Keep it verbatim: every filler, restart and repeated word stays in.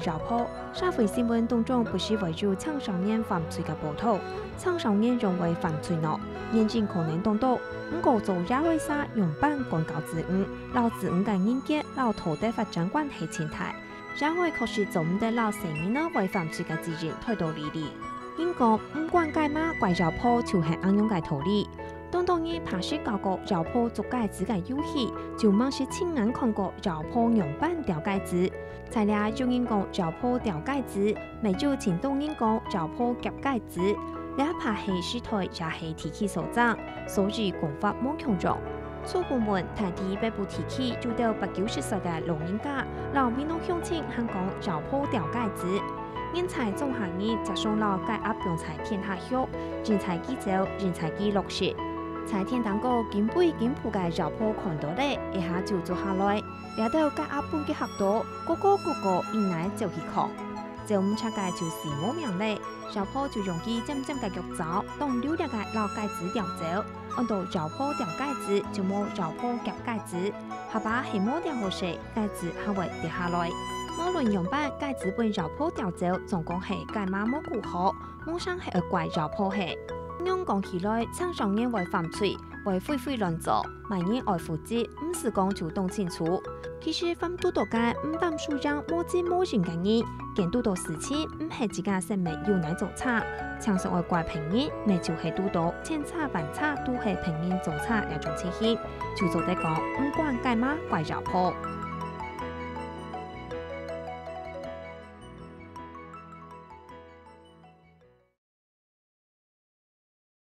咬破，社會新聞當中不時會有青少年犯罪个報導，青少年容易犯罪呢，年紀可能當多，毋過做爺哀儕仰般管教子女，摎子女个人格摎道德發展關係盡大。爺哀確實做毋得摎細人仔會犯罪个責任推到這裡。人講，毋管該媽怪咬破就係恁樣个道理。當多人平時搞過咬破捉戒指个遊戲，就毋識親眼看過咬破仰般掉戒指。 在這有人講咬破掉戒指，乜有盡多人講咬破夾戒指。這怕係時代也係地區所爭，所以講法無共樣。初步問，大抵北部地區有兜八九十歲个老人家，摎美濃鄉親還講咬破掉戒指。人在中下年就想摎雞鴨放在田下畜，人在佢走，人在佢落食。在田當中緊飛緊撲个咬破看到咧，一下就捉下來。 這兜雞鴨分佢嚇到，咯咯咯咯緊來走去囥。走毋著个就死無命咧，咬破就用佢尖尖个腳爪，當溜掠个摎戒指掉走，安到咬破掉戒指，就無咬破夾戒指。下把係無掉好勢，戒指還會跌下來。無論仰般，戒指分咬破掉走，總講係該媽無顧好，無成係愛怪咬破係。仰講起來，青少年會犯罪， 會廢廢亂做，麼人愛負責，毋使講就當清楚。其實犯堵著个毋單輸贏無責無任个人，見堵著事情毋係自家性命有哪做差，常常愛怪別人，乜就係堵著千差萬差都係別人做差這種情形，就做得講毋管該媽怪咬破。